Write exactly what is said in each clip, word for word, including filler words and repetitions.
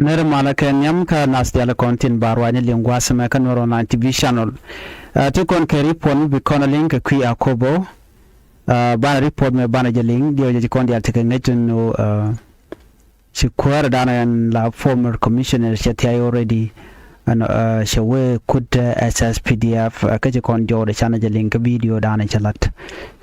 Nɛrɛ malä kɛ nhiam kä nath diaal kɔn tin ba ruaacni liŋ gua̱a̱th ɛmɛ kä Nuer Online T V channel. Ɛ, ti kɔn kɛ report mi bi kɔn a liŋ kɛ kui̱ Akobo. Ɛ, banɛ report mɛ banɛ jɛ liŋ diɛw jɛ ci kɔn diaal tekɛ ŋäc tin ɣöö, ɛ, ci kuäärä danɔ ɛn la former commissioner cɛ thia̱y already. Ɛn, ɛ, cɛ wee kut, ɛ, S S P D F, ɛ, kä ci kɔn jɔwdɛ canɛ jɛ liŋ kä video danɔ cɛ la̱t.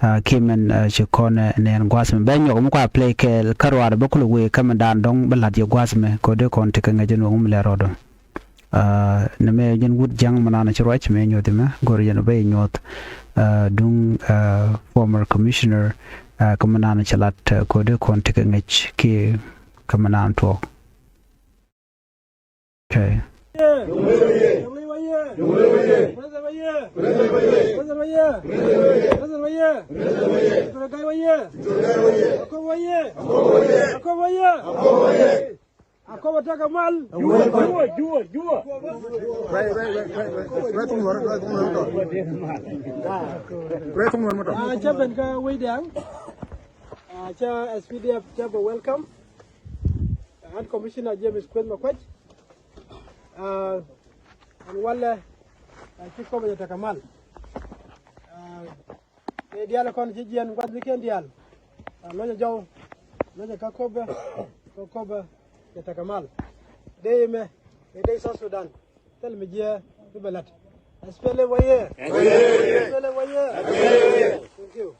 Ɛ, kiɛ mɛn, ɛ, ci kɔn, ɛ, nɛn gua̱a̱th mɛ bɛ nyɔk mi kua play kɛɛl kä ruaadɛ bä kulɛ wee kä mɛn daan dɔ̱ŋ bä la̱t yɛ gua̱a̱th mɛ kɛ dee kɔn tekɛ ŋäc ɛn wä ŋum lɛ rɔɔdɔ. Ɛ, nɛ mɛ jɛn wut ja̱ŋ mɛ naan ci ruac mɛ nyuɔth mɛ go̱r jɛn bä nyuɔth, ɛ, duŋ, ɛ, former commissioner, ɛ, kä mɛ naan ci la̱t, ɛ, kɛ dee kɔn tekɛ ŋäc kiɛ kä mɛ naan tuɔɔk. Okay. Akobo tekɛ mal. Juwa, juwa, juwa. Ɛ, cä ben kä wecdan. Ɛ, cä S P D F cä bɛ welcome. Ɛ, ɣän Commissioner James Kueth Makuac. Ɛ, ɛn walɛ, ɛ, ci Akobo jɛ tekɛ mal. Ɛ, ɛ diaal kɔn ci jiɛn gua̱thnikiɛn diaal. Ɛ, luɔcɛ jɔw, luɔcɛ kä Akobo, kä Akobo jɛ tekɛ mal. Dee mɛ, ɛ dee South Sudan. Thil mi jiɛ mi bɛ la̱t. S P L A wayɛ. Wayɛ. S P L A wayɛ. Wayɛ. Thank you.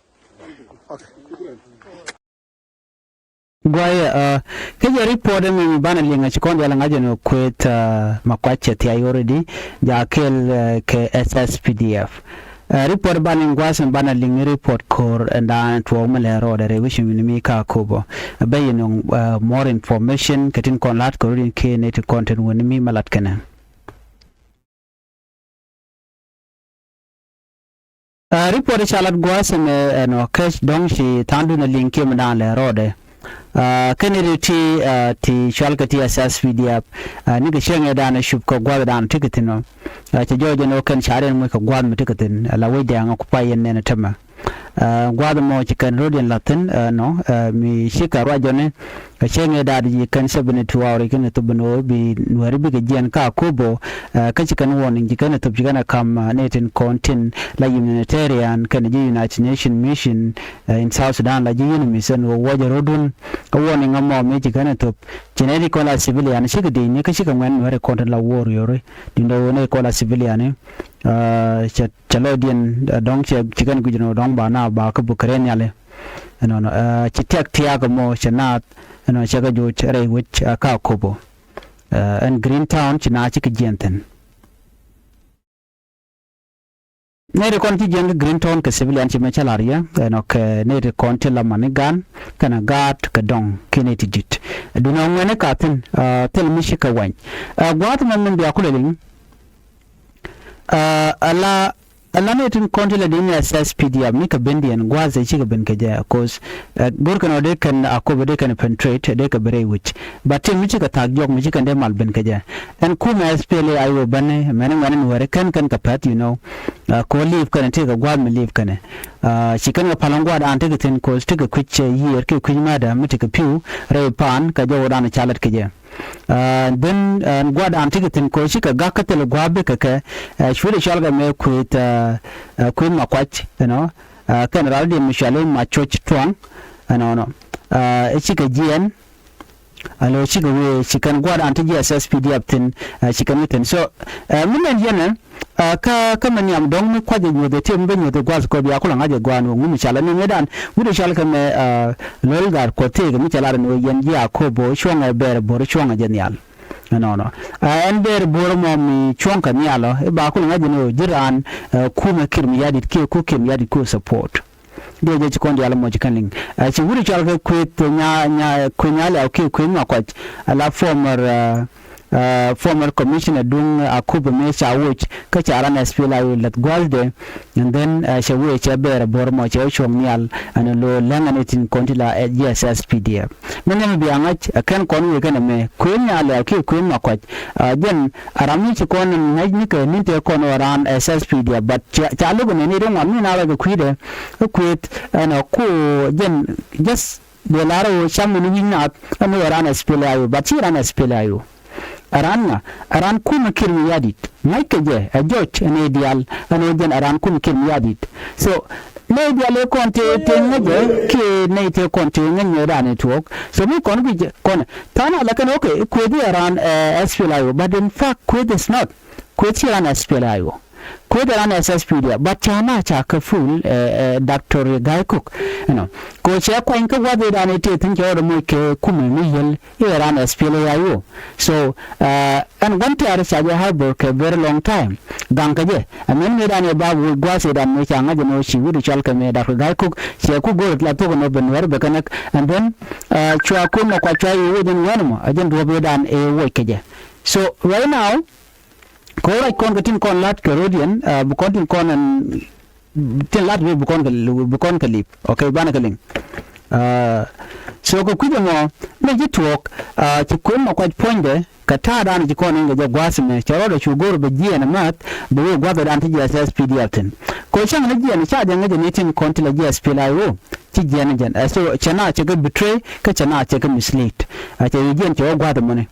Guayɛ, ɛ, kä jɛ report ɛmɛ mi banɛ liŋ a ci kɔn diaal ŋa̱c ɛn ɣöö Kueth, ɛ, Makuac cɛ thia̱y already, ja kɛɛl, ɛ, kɛ S S P D F. Ɛ, report banɛ liŋ gua̱a̱th ɛmɛ banɛ liŋ report ko̱r ɛn daan tuɔɔk mi lɛ rɔɔdɛ rɛy wi̱c mi ni mi kä Akobo. Ɛ, bɛ yɛ nöŋ, ɛ, more information kɛ tin kɔn la̱t kɛ rɔ̱diɛn kiɛ nɛy ti kɔn tin wä ni mi mɛ la̱t kɛnɛ. Ɛ, report ca lat gua̱a̱th ɛmɛ ɛnɔ kɛ dɔ̱ŋ ci tha̱a̱ŋdun a liŋ kiɛ mi da̱a̱n lɛ rɔɔdɛ. Ɛ, kɛn ri ti, ɛ, ti cual kɛ ti S S P D F, ɛ, nikɛ cieŋ ɛ da̱a̱n ɛ cup kɛ gua̱a̱th da̱a̱n ti kɛ thi̱n ɔ. Ɛ, cɛ jɔɔc ɛn ɔ kɛn ca̱r ɛn muc kɛ gua̱a̱th mi ti kɛ thi̱n, ɛ, la wec dɛ̈ɛ̈ŋ ɛ ku pay ɛn nɛn ɛ tämɛ. Ɛ, gua̱a̱th ɛmɔ ci kɛn ro̱diɛn la̱thi̱n, ɛ, nɔ, ɛ, mi cikɛ ruac jɔni, ɛ, cieŋ ɛ da̱a̱n di kɛn seventy two hour kɛn ɛ thop ɛn ɣöö bi Nuääri bikɛ jiɛn kä Akobo, ɛ, kä ci kɛn warning ci kɛn ɛ thop ci kɛn ɛ ka̱m, ɛ, nɛy tin kɔn tin la humanitarian kɛnɛ ji̱ United Nation mission, ɛ, in South Sudan la ji̱ UNMISS ɛn ɣöö wuɔcɛ ro̱dun. Kä warning ɛmɔ mi ci kɛn ɛ thop ci nɛy ti kɔn la civilian cikɛ di̱i̱ni kä cikɛ ŋuɛ̈n Nuääri kɔn tin la warrior. Duundɛ ɣöö nɛy kɔn la civilian, ɛ, cɛ cɛ lɔcdiɛn, ɛ, dɔ̱ŋ cɛ ci kɛn guic ɛn ɣöö dɔ̱ŋ ba naath ba kä buk kɛ rɛy nhiali. Ɛnɔnɔ, ɛ, ci tiak tiak ɛmɔ cɛ naath ɛnɔ cɛ kɛ joc rɛy wec, ɛ, kä Akobo. Ɛ, ɛn Green Town ci naath cikɛ jiɛn thi̱n. Nɛy ti kɔn ci jiɛn kä Green Town kɛ civilian ci mɛ cä la̱r yɛ ɛnɔ kɛ nɛy ti kɔn ci la mani gan kɛnɛ gaat kɛ dɔ̱ŋ kiɛ nɛy ti di̱t. Duundɛ ŋuɛ̈ni ka thi̱n, ɛ, thil mi cikɛ wany. Ɛ, gua̱a̱th mɛ min bia kulɛ liŋ. Ɛ, ala, ala ni tin kɔn ti la di ni S S P D F ni kɛ ben diɛn gua̱a̱th ɛ cikɛ ben kɛ jɛ, 'cause, ɛ, go̱r kɛn ɔ dee kɛn Akobo dee kɛn penetrate dee kɛ ben rɛy wi̱c. But tin mi cikɛ thaak jɔk mi cikɛ dee mal ben kɛ jɛ. Ɛn kumɛ S P L A I O bäni mɛni ŋuɛni Nuääri kɛn kɛn kɛ pɛ̈th, you know. Ɛ, kɛ ɣöö live kɛnɛ tekɛ gua̱a̱th mi live kɛnɛ. Ɛ, ci kɛn kɛ palä gua̱a̱th an tekɛ thi̱n 'cause tekɛ kui̱c, ɛ, yiër kiɛ kui̱c mɛ̈tdä mi tekɛ pi̱w rɛy pa̱a̱n kɛ jɔwdan ca lät kɛ jɛ. Ɛ, then, ɛ, gua̱a̱th an tekɛ thi̱n kɛ ɣöö cikɛ gak kä thil gua̱a̱th bikɛ kɛ, ɛ, cui̱dɛ cɔalkɛ mɛ Kueth, ɛ, ɛ, Kueth Makuac, you know, ɛ, kɛn raldiɛn mi cɔal i̱ Macoc Tuɔ̱ŋ, ɛnɔnɔ. Ɛ, ɛ cikɛ jiɛɛn, alo cikɛ wee ci kɛn gua̱a̱th an ti ji̱ S S P D F thi̱n, ɛ, ci kɛn mi thi̱n. So, ɛ, mi nɛn yɛn ɛ, Ɛ, kä, kä mɛ nhiam dɔ̱ŋ mi kua̱cɛ nyuɔ̱th ɛ ti mi bä nyuɔ̱th ɛ gua̱th kɔ bia kulɛ ŋa̱c ɛ gua̱a̱n wä ŋun mi ca la ni ŋädan. Wi̱cdɛ cɔal kɛ mɛ, ɛ, Lo̱l Gat Kuɔth tëëkɛ mi ca lar ni wä yɛn ji̱ Akobo cuɔ̱ŋɛ bɛɛr bo̱r cuɔ̱ŋɛ jɛ nhial. Ɛnɔnɔ. Ɛ, ɛn bɛɛr bo̱r mɔ mi cuɔ̱ŋ kɛ nhial ɔ, i̱ ba kulɛ ŋa̱c ni wä ji̱ raan, ɛ, kumɛ Kiir Mayardit kiɛ ku Kiir Mayardit ku support. Diɛ jɛ ci kɔn diaal mɔ ci kɛn liŋ. Ɛ, ci wut cɔal kɛ Kueth nya, nya, Kueth Nyaliaw kiɛ Kueth Makuac. Ala former, ɛ, ɛ, former commissioner duŋ, ɛ, Akobo mëë ca woc kä ca ran S P L A I O lath gua̱a̱thdɛ. And then, ɛ, cɛ wee cɛ bɛɛr ɛ bo̱r mɔ cɛ wä cuɔ̱ŋ nhial ɛn lo̱ läŋ ɛn ɛ tin kɔn ti la, ɛ, ji̱ S S P D F. Min nɛmɛ bia ŋa̱c, ɛ, kɛn kɔn wee kɛn ɛmɛ Kueth Nyaliaw kiɛ Kueth Makuac. Ɛ, jɛn a ram mi ci kɔn ŋa̱c nikɛ ni̱n tëë kɔn ɣän raan S S P D F, but ca, ca lo̱k nɛn i̱ ri ŋuan mi na rɔc kɛ kui̱dɛ. Kä Kueth ɛn ɛ ku jɛn just dee lar ɣöö cam mi ni wi̱c naath ɛn ɣöö raan S P L A I O, but ci raan S P L A I O. Ɛ raan ŋa? Ɛ raan kumɛ Kiir Mayardit. Ŋäc kɛ jɛ ɛ George ɛ nɛy diaal ɛn ɣöö jɛn ɛ raan kumɛ Kiir Mayardit. So nɛy diaal ëë kɔn tëë tëë ŋäcɛ kiɛ nɛy tëë kɔn tëë ŋäc mëëdan ëë tuɔɔk. So mi kɔn guic kɔn tha̱a̱ŋ ala kɛn, okay, Kueth ɛ raan ɛ S P L A I O, but in fact Kueth is not. Kueth /ciɛ raan S P L A I O. Kueth ɛ raan S S P D F, but ca na ca kɛ full ɛ Doctor Gai Kok. Ɛnɔ kɛ ɣöö cɛ kuany kä gua̱th ëëdan ëë tëë thi̱n cɛ rɔɔdɛ moc kɛ kumɛ mi yiël i̱ ɛ raan S P L A I O. So ɛn gua̱n tɛ̈r ca jɛ harbor kɛ very long time. Gaŋ kɛ jɛ ɛ mɛn mëëdan ëë ba wec gua̱th ëëdan mëë ca ŋa̱c ɛn ɣöö ci wi̱cdu cɔal kɛ mëë Doctor Gai Kok cɛ ku go̱r la thok ɛn ɣöö bɛ Nuɛ̈r bɛ kɛ näk. And then cua kun nɔ kua cua i̱ wec ɛn wɛn ɛmɔ ɛ jɛn duɔ̱ɔ̱p ëëdan ëë woc kɛ jɛ. So right now kɛ ɣöö ruac kɔn kɛ tin kɔn la̱t kɛ ro̱diɛn, bi kɔn tin kɔn ɛn tin la̱t bi kɔn kɛ, bi kɔn kɛ lip, okay, banɛ kɛ liŋ. So kɛ kui̱c ɛmɔ mi ci tuɔɔk, ci Kueth Makuac puɔ̱nydɛ kɛ ta̱a̱dan ci kɔn in kɛ jɛ gua̱a̱th ɛmɛ cɛ rɔɔdɛ cu go̱r bɛ jiɛɛn ɛ ma̱th bɛ wee gua̱thdan ti ji̱ S S P D F thi̱n. Kɛ ɣöö cäŋ ni jiɛɛn ca jɛ ŋäc ɛ ni tin kɔn ti la ji̱ S P L A I O ci jiɛɛn ɛ jɛn. So cɛ na cɛ kɛ betray kä cɛ na cɛ kɛ mislead. Cɛ jiɛɛn cɛ wä gua̱a̱th ɛmɔni.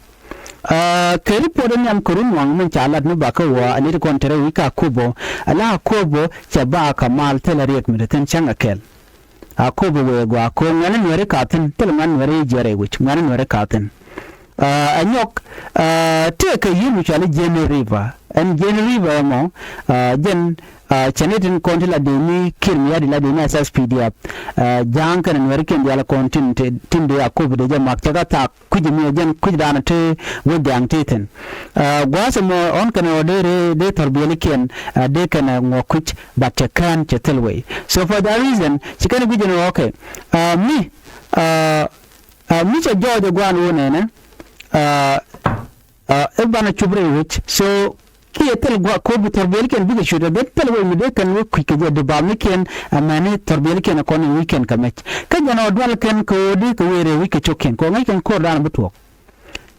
Kɛ report in nhiam kɛ run waŋ min ca lat ni bakä wä a nit kɔn te rɛy wi̱c kä Akobo. Ala Akobo cɛ ba kɛ mal thilɛ riɛk mi te thi̱n cäŋ ɛ kɛl. Akobo wëë gɔaa kɛ ɣöö ŋuɛ̈ni Nuɛ̈ri ka thi̱n, thilɛ ŋuɛ̈ni Nuɛ̈ri jiɛɛr rɛy wi̱c, ŋuɛ̈ni Nuɛ̈ri ka thi̱n. Ɛ nyɔk tëëkɛ yi̱r mi cɔal i̱ Jenny River. Ɛn Jenny River ɛmɔ jɛn cɛ ni tin kɔn ti la dee ni Kiir Mayardit la dee ni S S P D F. Ja̱a̱ŋ kɛnɛ Nuɛ̈rikiɛn diaal kɔn tin, tin dee Akobo dee jɛ mak cɛ kä thaak kui̱c mi ɛ jɛn kui̱cdan te wec dhiaŋ te thi̱n. Gua̱a̱th ɛmɔ ɣɔ̱n kɛnɛ ɣöö dee, dee thɔrbiɛlikiɛn dee kɛnɛ ŋuɔ̱k kui̱c, but cɛ kään cɛ thil wei. So for that reason ci kɛn guic ɛn ɣöö, okay, mi mi cɛ jɔɔc ɛ gua̱a̱n ɣöö nɛnɛ i̱ banɛ cup rɛy wec. So kiɛ thil gua̱a̱ ko̱o̱p bi thɔrbiɛlikiɛn bikɛ cut ɛ ben thil wec mi dee kɛn wek kui̱c kɛ jɛ dubaamikiɛn. Amäni thɔrbiɛlikiɛn ɛ kɔn in wi̱i̱kiɛn kɛ mɛc kä jɛn ɔ dual kɛn kɛ ɣöö dee kɛ wëë rɛy wi̱c kɛ cio̱kiɛn kɛ ɣöö ŋäc kɛn ko̱r daanɔ bi tuɔɔk.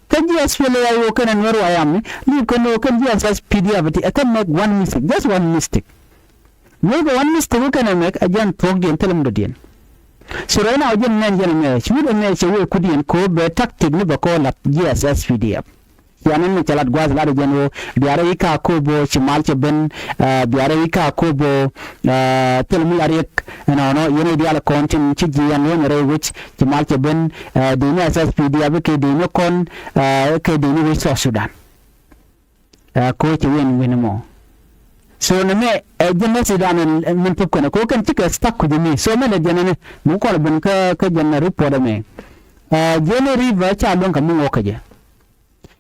Kä ji̱ S P L A I O kɛnɛ Nuɛr White Army li̱i̱p kɛn ɣöö kɛn ji̱ S S P D F ti ɛ kɛn make one mistake, just one mistake. Nuɛr kɛ one mistake wä kɛnɛ make ɛ jɛn thuɔ̱kdiɛn thilɛ mudɔ̱diɛn. So right now jɛn nɛn jɛn ɛ mɛɛc mudɛ mɛɛc cɛ wëë kudiɛn kɛ ɣöö bɛ tactic ni bɛ kɔn lat ji̱ S S P D F. Cianɛ mi cɛ lat gua̱a̱th lat jɛn ɣöö biarɛ i̱ kä Akobo ci mal cɛ ben. Biarɛ i̱ kä Akobo thil mi la riɛk ɛnɔnɔ yɛn i̱ diaal kɔn tin ci ji̱ ɛn luɔ̱nyɛ rɛy wec ci mal cɛ ben. Dini S S P D F kɛ dini kɔn kɛ dini wec South Sudan. Ɛ ko̱ ci win win mɔ. So ni mɛ ɛ jɛn mɛ si dan min pop kɛn ko kɛn ci kɛ stuck ku jɛ mi. So mɛ lɛ jɛn ni mi kɔn ben kä, kä jɛn report mɛ. Jenny River ca luɔ̱ŋ kɛ mi ŋɔk kɛ jɛ.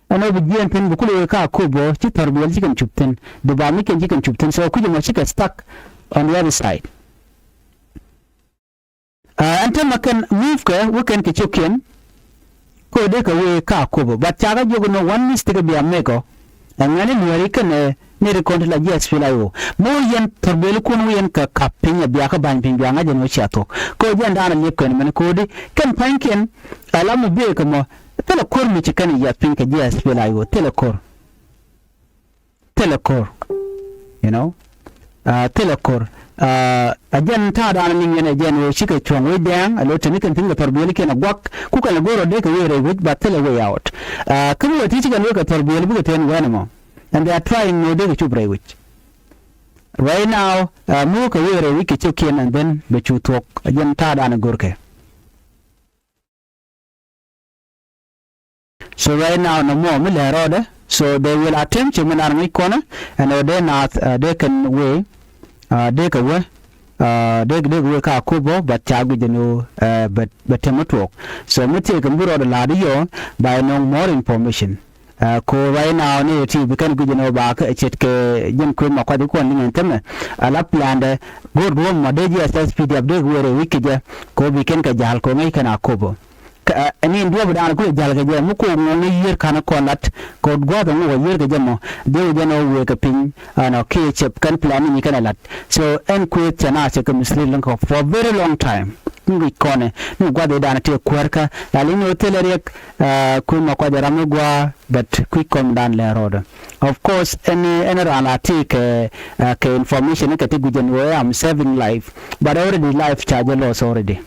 Ɛn ɔ bi jiɛn thi̱n bi kul wee kä Akobo ci thɔrbiɛl ci kɛn cup thi̱n. Dubaamikiɛn ci kɛn cup thi̱n. So kui̱c ɛmɔ ci kɛ stuck on the other side. Ɛn tämɛ kɛn move kɛ wä kɛn kɛ cio̱kiɛn. Kɛ ɣöö dee kɛ wee kä Akobo but cakɛ jiök inɔ one mistake bia make ɔ. Ɛŋɛn i̱ Nuɛri kɛnɛ ni ri kɔn ti la ji̱ S P L A I O mi wä yɛn thɔrbiɛlikun wä yɛn kɛ kap piny ɛ bia kä ba̱ny piny bia ŋa̱c ɛn wä cia thuɔ̱k. Kɛ ɣöö jiɛn daanɛ liep kɛn mɛn kɛ ɣöö di kɛn pa̱nykiɛn. Ala mi bëë kɛ mɔ thilɛ ko̱r mi ci kɛn yath piny kɛ ji̱ S P L A I O thilɛ ko̱r. Thilɛ ko̱r. You know. Thilɛ ko̱r. A jɛn ta̱a̱ da̱a̱n ni ŋiɛn ɛ jɛn ɣöö cikɛ cuɔ̱ŋ wec dɛ̈ɛ̈ŋ ɛ lo̱ teni kɛn thi̱n kɛ thɔrbiɛlikiɛn ɛ guak kukɛ lɛ go̱r ɔ dee kɛ wëë rɛy wec but thilɛ way out. Kä mi wä ti cikɛ lo̱ kɛ thɔrbiɛli bikɛ tɛn wɛn ɛmɔ. And they are trying ni ɣöö dee kɛ cup rɛy wec. Right now mi wä kɛ wëë rɛy wec kɛ cio̱kiɛn and then bɛ cu thuɔ̱k ɛ jɛn ta̱a̱ da̱a̱n ɛ go̱rkɛ. So right now nɔmɔ mi lɛ rɔɔdɛ. So they will attempt ci mi nar ŋi̱c kɔnɛ ɛn ɔ dee naath dee kɛn wee dee kɛ wee dee dee kɛ wee ka Akobo but ca guic ɛn ɔ bɛ tɛmɛ tuɔɔk. So mi thiek kɛ mi bi rɔɔdɛ la̱a̱t i̱ yɔ ba inɔŋ more information. Ko right now ni ti bi kɛn guic ɛn ɔ ba kɛ ce̱tkɛ ji̱n kuëth ma kuath i̱ kuɔn liŋ ɛn tämɛ. Ala planned go̱o̱r duɔ̱ɔ̱m ma dee ji̱ S S P D F dee kɛ wee rɛy wi̱c kɛ jɛ. Ko bi kɛn kɛ ja̱l ko ŋäc kɛn Akobo. Ɛn in duɔ̱ɔ̱p dan kulɛ ja̱l kɛ jɛ mi ko̱o̱k ŋuɔ̱ŋ ni yiër ka̱n kɔn lat kɛ gua̱a̱th ɛŋu kɛ yiër kɛ jɛ mɔ. Diɛw jɛ nɔ wëë kɛ piny ɛnɔ kiɛ cɛp kɛn plan ni nyi kɛn ɛ lat. So ɛn kuëth cɛ na cɛ kɛ mislead lɔ̱ŋ kɛ for very long time. Ŋic kɔnɛ ni gua̱th i̱ dan tëë kuäärkä la li̱ŋ ni wä thilɛ riɛk. Kuëth ma kuac ɛ ram mi gua̱a̱ but kui̱c kɔn dan lɛ rɔɔdɛ. Of course ɛn ɛn raan la tëë kɛ kɛ information ni kɛ ti guic ɛn wä am saving life but already life ca jɛ loss already.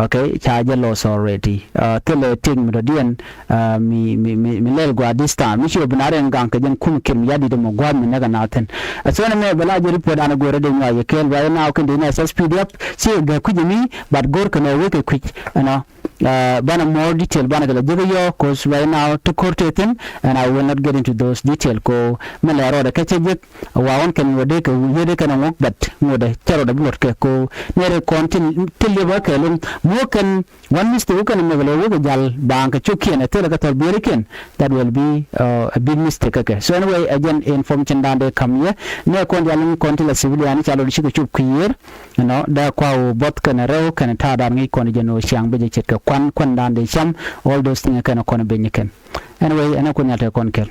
Okay, ca jɛ lost already. Uh, thilɛ tiek mi dɔ̱diɛn, uh, mi, mi, mi, mi lɛl gua̱a̱th this time. Mi ci wä bi na rɛn gaŋ kɛ jɛn kum kim ya dit mɔ gua̱a̱th mi nɛk a na thin. Uh, so ni mɛ bɛ la jɛ report an go̱o̱rä dee nyuak yɛ kɛɛl right now kɛn dee ni S S P D F. Ci gɛ kui̱c mi, but go̱o̱r kɛn ɛ wek kɛ kui̱c, you know. Uh, banɛ more detail banɛ kɛ la jek yɔ, 'cause right now ti ko̱r te thin, and I will not get into those detail ko mɛ lɛ rɔɔdɛ kɛ cɛ jek. Wa ɣɔn kɛn ŋuɔ̱t dee kɛ wul yet dee kɛn ŋuɔ̱k, but ŋuɔ̱t dee cɛ rɔɔdɛ bi luɔt kɛ ko nɛrɛ kɔn tin ti liep ɣä kɛ lum muɔ̱k kɛn. One mistake wä kɛn mɛ kɛ lɛ wä kɛ jal baaŋ kɛ cuk kiɛn ɛ thilɛ kɛ thɔr bieri kiɛn, that will be, uh, a big mistake kɛ kɛ. So anyway, ɛ jɛn information dan dee kam yɛ nɛ kɔn jal in kɔn ti la civilian ca lɔ di ci kɛ cup kiɛɛr. You know, dee kua wä buɔth kɛn rɛw kɛn ta̱a̱ dan ŋi̱i̱c kɔn jɛ ni wä ciaŋ bɛ jɛ ce̱tkɛ kuan kuan dan dee cam, all those things kɛn kɔn ben ni kɛn. Anyway, ɛn ɛ kun yal tɛ kɔn kɛl.